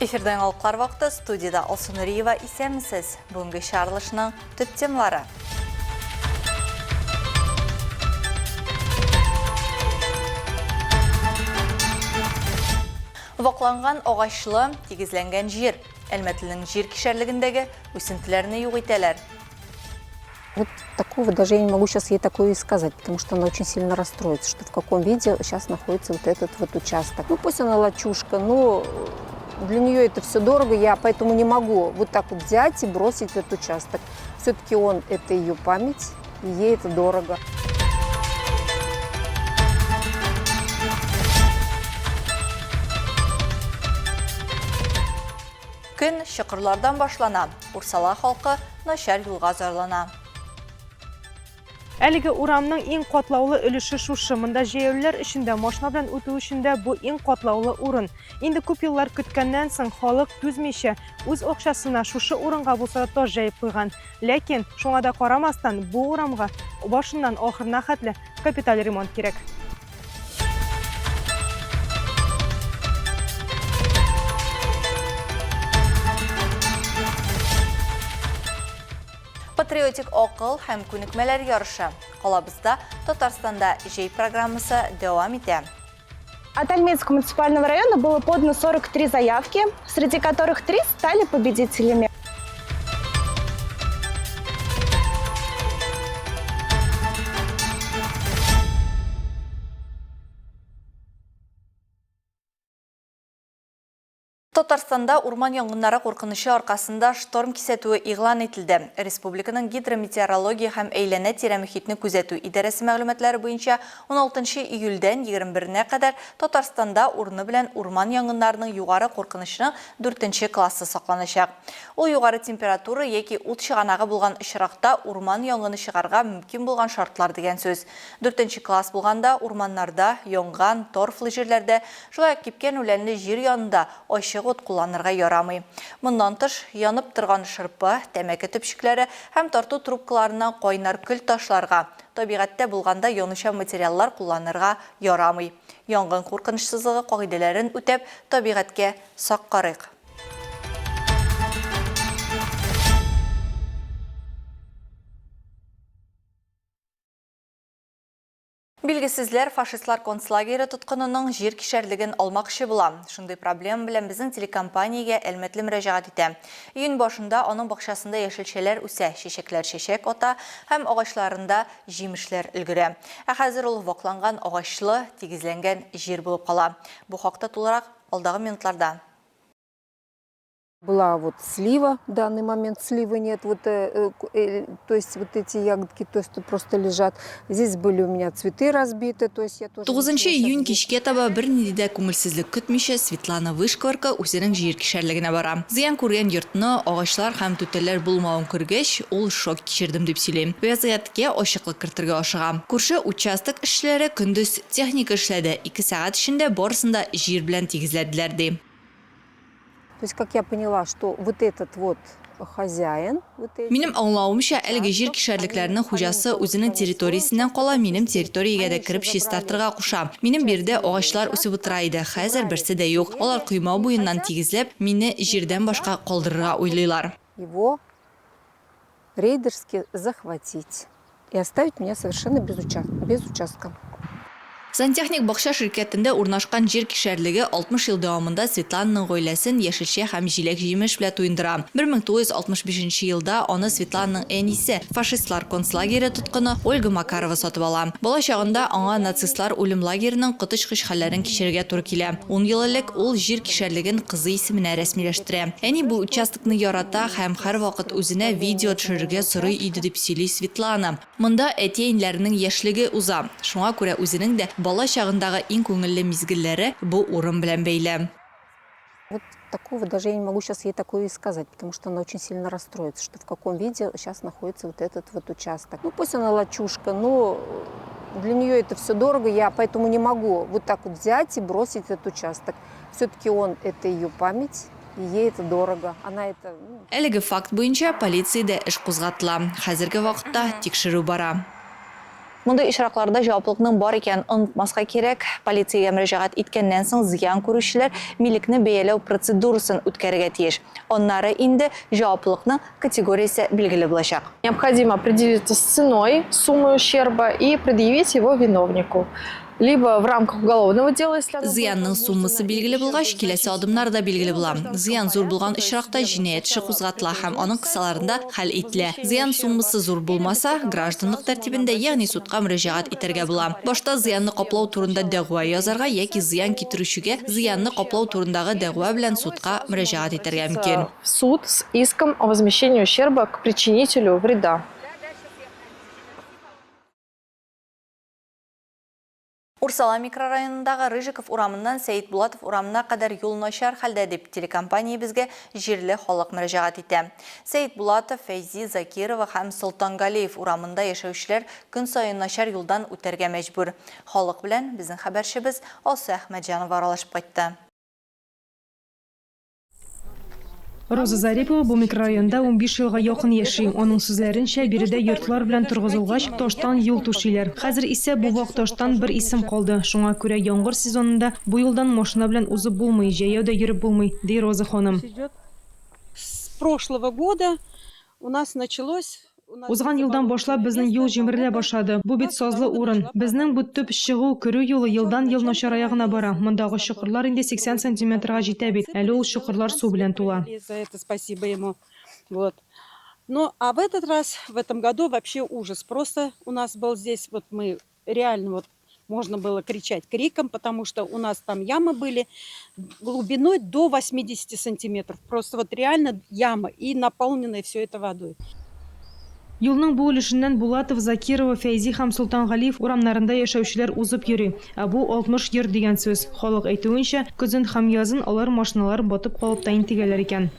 Эфирда яңалыклар вакыты студиядә Алсу Нуриева исәнмесез. Бүгенге чыгарылышның төп темалары. Вакланган агачлы, тигезләнгән җир. Әлмәтленең җир кишәрлегендәге үсентеләрне юк итәләр. Вот такого даже я не могу сейчас ей такое и сказать, потому что она очень сильно расстроится, что в каком виде сейчас находится вот этот вот участок. Ну пусть она лачушка, но для нее это все дорого, я поэтому не могу вот так вот взять и бросить этот участок. Все-таки он – это ее память, и ей это дорого. Көн чокырлардан башлана, Урсала халкы начар юлга зарлана. Әлеге урамның иң катлаулы өлеше шушы. Монда җәяүлеләр өчен дә, машина белән үтү өчен дә бу иң катлаулы урын. Инде күп еллар көткәннән соң, халык түзмичә, үз акчасына шушы урынга булса да таш җәеп куйган. Ләкин, шуңа да карамастан, бу урамга башыннан ахырына хәтле капиталь ремонт кирәк. Патриотик акыл һәм күнекмәләр ярышы. Калабызда Татарстанда җәй программасы дәвам итә. От Альметьевского муниципального района было подано 43 заявки, среди которых 3 стали победителями. Татарстанда урман янгыннары куркынычы аркасында шторм кисәтүе игълан ителде. Республиканың гидрометеорология һәм әйләнә-тирә мөхитне күзәтү идарәсе мәгълүматлары буенча, 16 июльдән 21-нә кадәр Татарстанда урыны белән урман янгыннарының югары куркынычның дүртенче классы сакланачак. Ул югары температура яки ут чыганагы булган очракта урман янгыны чыгарга мөмкин булган шартлар дигән сүз. Дүртенче класс булганда урманнарда, янган, торфлы җирләрдә, шулай ук кипкән үләнле җир янында ачык ут кулланырга ярамый. Моннан тыш, янып торган шырпы, тәмәке төпчекләре һәм тарту трубкаларыннан кайнар көл ташларга, табигатьтә булганда янучан материаллар кулланырга ярамый. Янгын куркынычсызлыгы кагыйдәләрен үтәп, табигатькә сак карыйк. Билгесезләр фашистлар концлагере тоткынының җир кишәрлеген алмакчы була. Шундый проблема белән безнең телекомпаниягә Әлмәтле мөрәҗәгать итә. Июнь башында аның бакчасында яшелчәләр үсә, чәчәкләр чәчәк ата һәм агачларында җимешләр өлгерә. Ә хәзер ул вакланган агачлы, тигезләнгән җир булып кала. Бу хакта тулырак алдагы минутларда. Была вот слива, в данный момент сливы нет, вот, э, э, то есть вот эти ягодки то есть просто лежат. Здесь были у меня цветы разбиты, то есть я тоже... 9 июнь кичкә таба бернинди дә күңелсезлек көтмичә Светлана Вышкварка үзенең җир кишәрлегенә бара. Зыян күргән йортны, агачлар һәм түтәлләр булмавын күргәч, ул шок кичердем дип сөйли. Вәзгыятькә ачыклык кертергә ашыга. Күрше участок эшчеләре көндез техника эшләде, ике сәгать эчендә барысын да җир белән тигезләделәр, ди. То есть, как я поняла, что вот этот вот хозяин, вот эти... Минем аңлавымча, әлеге җир кишәрлекләренең хуҗасы үзенең территориясеннән кала минем территориягә дә кереп чистартырга куша. Минем биредә агачлар үсеп утыра иде, хәзер берсе дә юк. Алар койма буеннан тигезләп, мине җирдән башка калдырырга уйлыйлар. Его рейдерски захватить и оставить меня совершенно без без участка. Сантехник бакча ширкәтендә урнашкан җир кишәрлеге 60 ел дәвамында Светлананың гаиләсен яшелчә һәм җиләк-җимеш белән туендыра. 1965 нче елда аны Светлананың әнисе, фашистлар концлагере тоткыны Ольга Макарова сатып ала. Бала чагында аңа нацистлар үлем лагеренең коточкыч хәлләрен кичерергә туры килә. Ун ел элек ул җир кишәрлеген кызы исеменә рәсмиләштерә. Әни бу участок Ны ярата һәм һәрвакыт үзенә видео төшерергә сорый иде, дип сөйли Светлана. Монда әти-әниләренең яшьлеге уза, шуңа күрә үзенең дә бала чагындагы иң күңелле мизгелләре бу урын белән бәйле. Вот такого даже я не могу сейчас ей такое и сказать, потому что она очень сильно расстроится, что в каком виде сейчас находится вот этот вот участок. Ну пусть она лачушка, но для нее это все дорого, я поэтому не могу вот так вот взять и бросить этот участок. Все-таки он это ее память. Ей это дорого, она это, ну. Әлеге факт буенча полициядә эш кузгатыла. Хәзерге вакытта тикшерү бара. Мондый очракларда җаваплылыкның бар икәнен онытмаска кирәк. Полициягә мөрәҗәгать иткәннән соң зыян күрүчеләр милекне бәяләү процедурасын үткәрергә тиеш. Аннары инде җаваплылыкның категориясе билгеле булачак. Необходимо определиться с ценой, суммой ущерба и предъявить его виновнику. Либо в рамках уголовного дела, если оно будет Зыянның суммасы возбуждено, билгеле или булгач, ущерб киләсе значительный, адымнар да билгеле була. то Зыян в зур булган порядке, то есть очракта судебная җинаять эше сначала кузгатыла һәм определяется аның кысаларында о хәл ителә. возмещении Зыян ущерба, суммасы зур или булмаса, без гражданлык сразу можно тәртибендә, ягъни обратиться судка мөрәҗәгать в итәргә була. гражданском Башта порядке, то есть зыянны каплау судебную турында сначала дәгъва язарга яки определяется зыян о китерүчегә возмещении зыянны каплау ущерба, турындагы или дәгъва без белән того судка сразу можно мөрәҗәгать итәргә мөмкин. обратиться в суд с иском о возмещении ущерба к причинителю вреда. Урсала микрорайонындагы Рыжиков урамыннан Сәетбулатов урамына кадәр юл начар хәлдә дип телекомпаниябезгә җирле халык мөрәҗәгать итә. Сәетбулатов, Фәйзи, Закирова һәм Солтангалиев урамында яшәүчеләр көн саен начар юлдан үтәргә мәҗбүр. Халык белән безнең хәбәрчебез Алсу Әхмәтҗанова аралашып кайтты. Роза Зарипова бу микрорайонда 15 елга якын яши. Аның сүзләренчә, биредә йортлар белән торгызылгач, таштан юл түшиләр. Хәзер исә бу вак таштан бер исем калды. Шуңа күрә яңгыр сезонында бу юлдан машина белән узып булмый, җәяү дә йөреп булмый, ди Роза ханым. С прошлого года у нас началось Узган елдан башлап безнең юл җимерелә башлады. Бу бит сазлы урын. Безнең бу төп чыгу-керү юлы елдан-ел начарая гына бара. Мондагы чокырлар инде 80 сантиметрга җитә бит. Әле ул чокырлар су белән тула. За это спасибо ему. Вот. Ну, а в этот раз, в этом году вообще ужас. Просто у нас был здесь, вот мы реально вот можно было кричать криком, потому что у нас там ямы были глубиной до 80 сантиметров. Просто вот реально яма и наполненная все это водой. Юлның бу өлешеннән Булатов, Закирова, Фәйзи һәм Солтангалиев урамнарында яшәүчеләр узып йөри. Ә бу 60 йорт дигән сүз. Халык әйтүенчә, көзен һәм язын алар машиналар батып калып та интегәләр икән.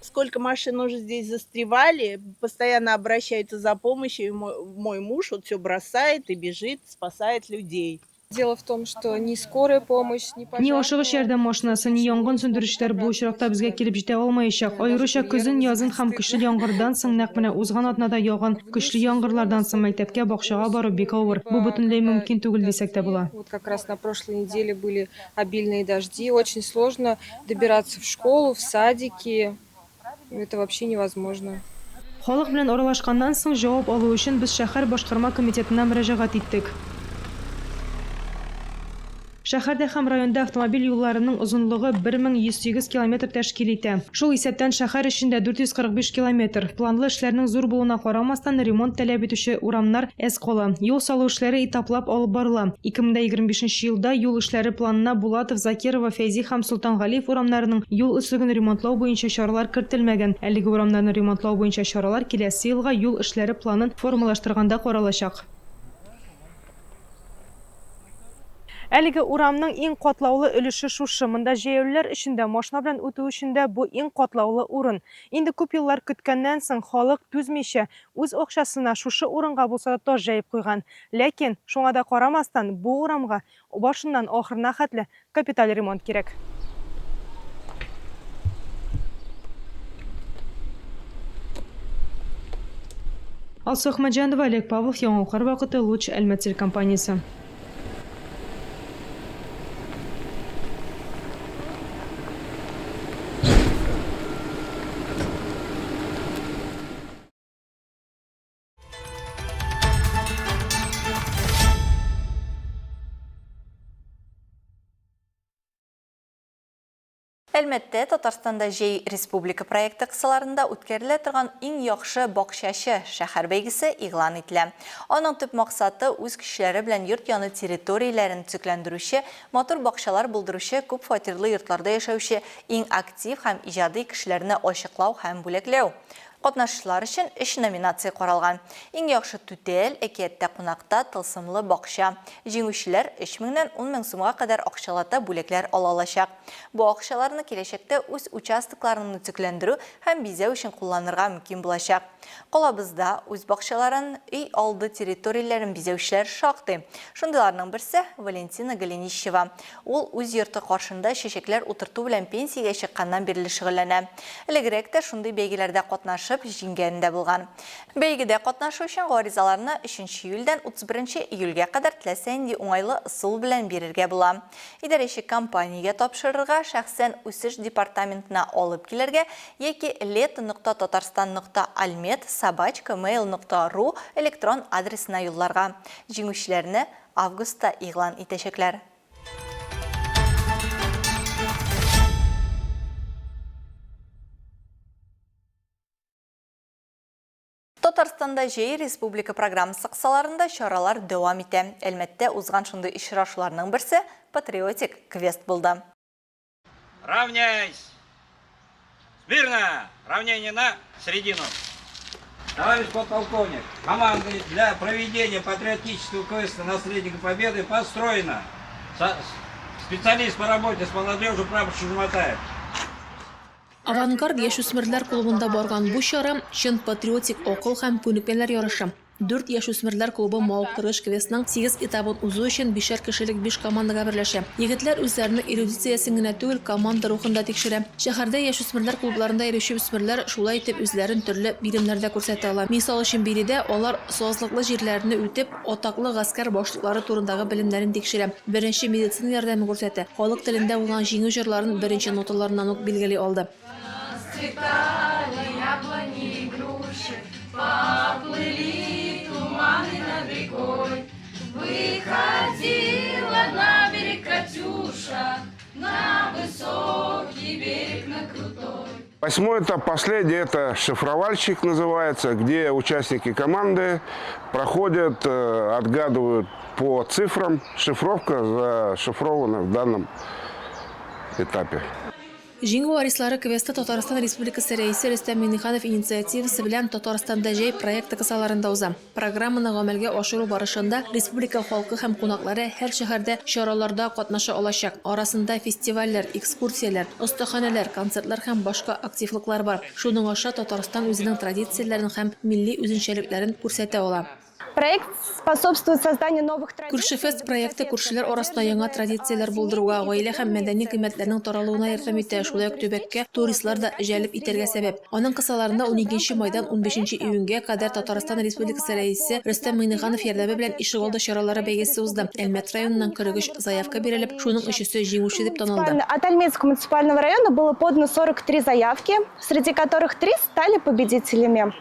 Сколько машин уже здесь застревали, постоянно обращаются за помощью. Мой муж вот все бросает и бежит, спасает людей. Дело в том, что ни скорая помощь, ни Ни ашыгыч пожарная ярдәм машинасы, ни янгын сүндерүчеләр бу очракта безгә килеп җитә алмаячак. Аеруча көзен, язын һәм көчле яңгырдан соң, нәкъ менә узган атнада яуган көчле яңгырлардан соң мәктәпкә, бакчага бару бик авыр. Бу бөтенләй мөмкин түгел дисәк тә була. Вот как раз на прошлой неделе были обильные дожди. Очень сложно добираться в школу, в садики. Это вообще невозможно. Халык белән аралашканнан соң, җавап алу өчен без шәһәр башкарма комитетына мөрәҗәгать иттек. Шәһәрдә һәм районда автомобиль юлларының озынлыгы 1108 километр тәшкил итә. Шул исәптән шәһәр эчендә 445 километр. Планлы эшләрнең зур булуына карамастан, ремонт таләп итүче урамнар әз кала. Юл салу эшләре этаплап алып барыла. 2025 нче елда юл эшләре планына Булатов, Закирова, Фәйзи һәм Солтангалиев урамнарының юл өслеген ремонтлау буенча чаралар кертелмәгән. Әлеге урамнарны ремонтлау буенча чаралар киләсе елга юл эшләре планын формалаштырганда каралачак. Әлеге урамның иң катлаулы өлеше шушы. Монда җәяүлеләр өчен дә, машина белән үтү өчен дә бу иң катлаулы урын. Инде күп еллар көткәннән соң, халык түзмичә, үз акчасына шушы урынга булса да таш җәеп куйган. Ләкин, шуңа да карамастан, бу урамга башыннан ахырына хәтле капиталь ремонт кирәк. Алсу Әхмәтҗанова, Олег Павлов, Яңалыклар вакыты, Луч, Әлмәт телекомпаниясе. Әлмәттә Татарстанда җәй республика проекты кысаларында үткәрелә торган иң яхшы бакчачы шәһәр бәйгесе игълан ителә. Аның төп максаты үз көчләре белән йорт яны территорияләрен төзекләндерүче, матур бакчалар булдыручы, күп фатирлы йортларда яшәүче иң актив һәм иҗади кешеләрне ачыклау һәм бүләкләү. Катнашучылар өчен өч номинация каралган. Иң яхшы түтәл, әкияттә кунакта, тылсымлы бакча. Җиңүчеләр 3 меңнән 10 мең сумга кадәр акчалата бүләкләр ала алачак. Бу акчаларны киләчәктә үз участокларыңны төзекләндерү һәм бизәү өчен кулланырга мөмкин булачак. Калабызда үз бакчаларын, өй алды территорияләрен бизәүчеләр шактый. Шундыйларның берсе, Валентина Голенищева. Ул үз йорты каршында чәчәкләр утырту белән пенсиягә чыкканнан бирле шөгыльләнә. Элегрәк тә шундый бәйгеләрдә катнашып, катнашып җиңгәне дә булган. Бәйгедә катнашу өчен гаризаларны өченче июльдән 31 июльгә кадәр теләсә нинди уңайлы ысул белән бирергә була. Идарәче компаниягә тапшырырга, шәхсән Үсеш департаментына алып килергә яки лето нокта татарстан нокта альмет собачка мейл нокта ру электрон адресына юлларга. Җиңүчеләрне августта игълан итәчәкләр. Татарстанда җәй республика программасы кысаларында чаралар дәвам итә. Әлмәттә узган шундый очрашуларның берсе патриотик квест булды. Равняйсь! Смирно! Равнение на середину! Товарищ подполковник, команда для проведения патриотического квеста «Наследник Победы» построена. Специалист по работе с молодежью прапорщик Жуматаев. Авангард яшүсмерләр клубында барган бу чара, чын патриотик акыл һәм күнекмәләр ярышы. Дүрт яшүсмерләр клубы мавыктыргыч квестның сигез этабын узу өчен бишәр кешелек биш командага берләшә. Егетләр үзләренең эрудициясен генә түгел, команда рухын да тикшерә. Шәһәрдә яшүсмерләр клубларында йөрүче үсмерләр шулай итеп үзләрен төрле биремнәрдә күрсәтә ала. Мисал өчен, биредә алар сазлыклы җирләрне үтеп, атаклы гаскәр башлыклары турындагы белемнәрен тикшерә, беренче медицина ярдәме күрсәтә, халык телендә булган җиңү җырларын беренче ноталарыннан ук билгели алды. Расцветали яблони и груши, Поплыли туманы над рекой. Выходила на берег Катюша, На высокий берег, на крутой. Восьмой этап, последний, это шифровальщик называется, где участники команды проходят, отгадывают по цифрам. Шифровка зашифрована в данном этапе. Җиңү варислары квесты Татарстан Республикасы Рәисе Рөстәм Миңнеханов инициативасы белән Татарстанда җәй проекты кысаларында уза. Программаны гамәлгә ашыру барышында республика халкы һәм кунаклары һәр шәһәрдә чараларда катнаша алачак. Арасында фестивальләр, экскурсияләр, остаханәләр, концертлар һәм башка активлыклар бар. Шуның аша Татарстан үзенең традицияләрен һәм милли үзенчәлекләрен күрсәтә ала. Проект способствует созданию новых традиций. Күршефест проекты күршеләр арасында яңа традицияләр булдыруга, гаилә һәм мәдәни кыйммәтләрнең таралуына ярдәм итә, шулай ук төбәккә туристлар да җәлеп итәргә сәбәп. Аның кысаларында уникенче майдан унбишенче июньгә кадәр Татарстан Республикасы Рәисе Рөстәм Миңнеханов ярдәме белән ишегалды чаралары бәйгесе узды. Әлмәт районыннан 43 заявка бирелеп, шуның өчесе җиңүче дип танылды. От Альметьевского муниципального района было подано 43 заявки, среди которых три стали победителями.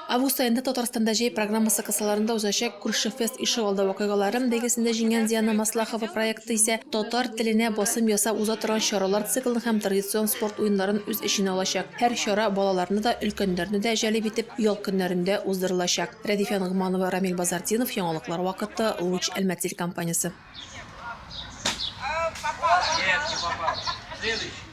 Август аенда Татарстанда җәй программасы кысаларында узачак Күрше фест ишегалды вакыйгалары бәйгесендә җиңгән Диана Маслахова проекты исә татар теленә басым ясап уза торган чаралар циклын һәм традицион спорт уеннарын үз эченә алачак. Һәр чара балаларны да, өлкәннәрне дә җәлеп итеп, ял көннәрендә уздырылачак. Рәдифә Ногманова, Рамил Базартдинов, Яңалыклар вакыты, Луч, Әлмәт телекомпаниясе. Нет, не попал. Следующий.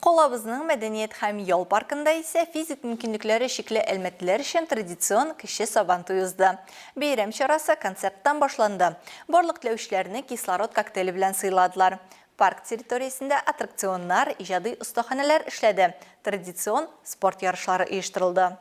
Калабызның мәдәният һәм ял паркында исә физик мөмкинлекләре чикле әлмәтлеләр өчен традицион кече Сабантуй узды. Бәйрәм чарасы концерттан башланды. Барлык теләүчеләрне кислород коктейле белән сыйладылар. Парк территориясендә аттракционнар, иҗади остаханәләр эшләде, традицион спорт ярышлары оештырылды.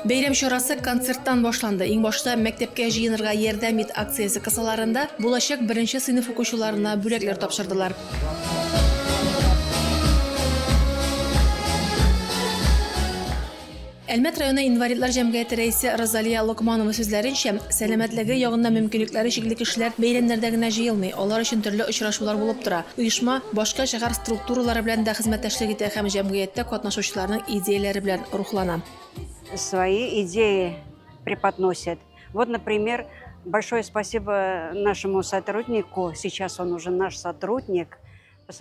Бәйрәм чарасы концерттан башланды. Иң башта Мәктәпкә җыенырга ярдәм ит акциясе кысаларында булачак беренче сыйныф укучыларына бүләкләр тапшырдылар. Әлмәт районы инвалидлар җәмгыяте рәисе Розалия Локманова сүзләренчә, сәламәтлеге ягыннан мөмкинлекләре чикле кешеләр бәйрәмнәрдә генә җыелмый, алар өчен төрле очрашулар булып тора. Оешма башка шәһәр структуралары белән дә хезмәттәшлек итә һәм җәмгыятьтә катнашучыларның идеяләре белән рухлана. Свои идеи преподносят. Вот, например, большое спасибо нашему сотруднику, сейчас он уже наш сотрудник,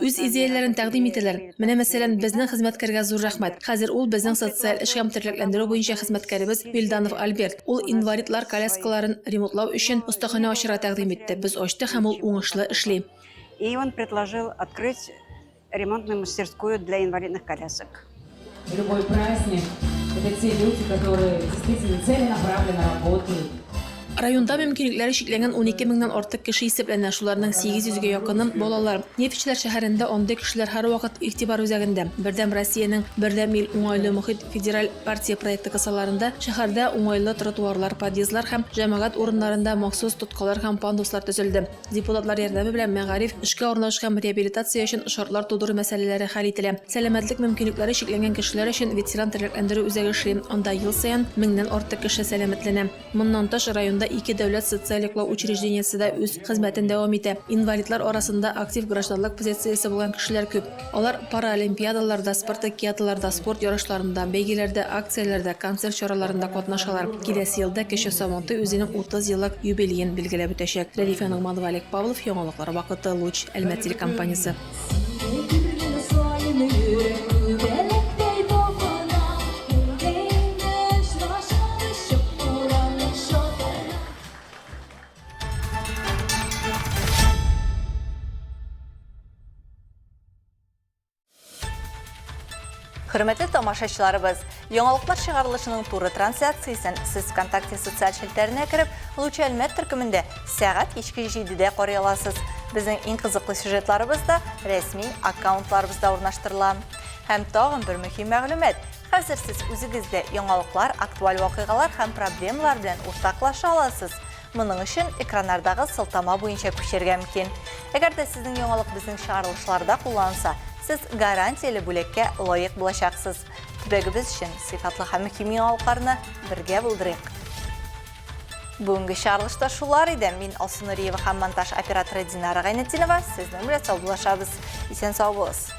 Үз идеяләрен тәкъдим итәләр. Менә, мәсәлән, безнең хезмәткәргә зур рәхмәт. Хәзер ул безнең социаль эш һәм тернәкләндерү буенча хезмәткәребез Вилданов Альберт. Ул инвалидлар коляскаларын ремонтлау өчен остаханә ачарга тәкъдим итте. Без ачтык һәм ул уңышлы эшли. И он предложил открыть ремонтную мастерскую для инвалидных колясок. Любой праздник – это те люди, которые действительно целенаправленно работают. Районда мөмкинлекләре чикләнгән 12 меңнән артык кеше исәпләнә, шуларның 800 гә якыны, балалар. Нефтьчеләр шәһәрендә андый кешеләр һәрвакыт игътибар үзәгендә. Бердәм Россиянең Бердәм ил, уңайлы мохит федераль партия проекты кысаларында шәһәрдә уңайлы тротуарлар, подъездлар һәм җәмәгать урыннарында махсус тоткалар һәм пандуслар төзелде. Депутатлар ярдәме белән мәгариф, эшкә урнашу һәм реабилитация өчен шартлар тудыру мәсьәләләре хәл ителә. Сәламәтлек мөмкинлекләре чикләнгән кешеләр өчен ветеран тернәкләндерү үзәге эшли, анда ел саен меңнән артык кеше сәламәтләнә. Моннан тыш, районда ике дәүләт социаль яклау учреждениесе дә үз хезмәтен дәвам итә. Инвалидлар арасында актив гражданлык позициясе булган кешеләр күп. Алар паралимпиадаларда, спартакиадаларда, спорт ярышларында, бәйгеләрдә, акцияләрдә, концерт чараларында катнашалар. Киләсе елда Кече Сабантуй үзенең 30 еллык юбилеен билгеләп үтәчәк. Рәдифә Ногманова, Олег Павлов, Яңалыклар вакыты, Луч, Әлмәт телекомпаниясе. Хөрмәтле тамашачыларыбыз, яңалыклар чыгарылышының туры трансляциясен сез ВКонтакте социаль челтәренә кереп, Луч Әлмәт төркемендә сәгать кичке 7-дә карый аласыз. Безнең иң кызыклы сюжетларыбыз да рәсми аккаунтларыбызда урнаштырыла. Һәм тагын бер мөһим мәгълүмат. Хәзер сез үзегез дә яңалыклар, актуаль вакыйгалар һәм проблемалар белән уртаклаша аласыз. Моның өчен экраннардагы сылтама буенча күчәргә мөмкин. Әгәр дә сезнең яңалык безнең чыгарылышларда кулланылса, сез гарантияле бүләккә лаек булачаксыз. Төбәгебез өчен сыйфатлы һәм мөһим яңалыкларны бергә булдырыйк! Бүгенге чыгарылышта шулар иде. Мин Алсу Нуриева һәм монтаж операторы Динара Гайнетдинова сезнең белән саубуллашабыз. Исән-сау булыгыз!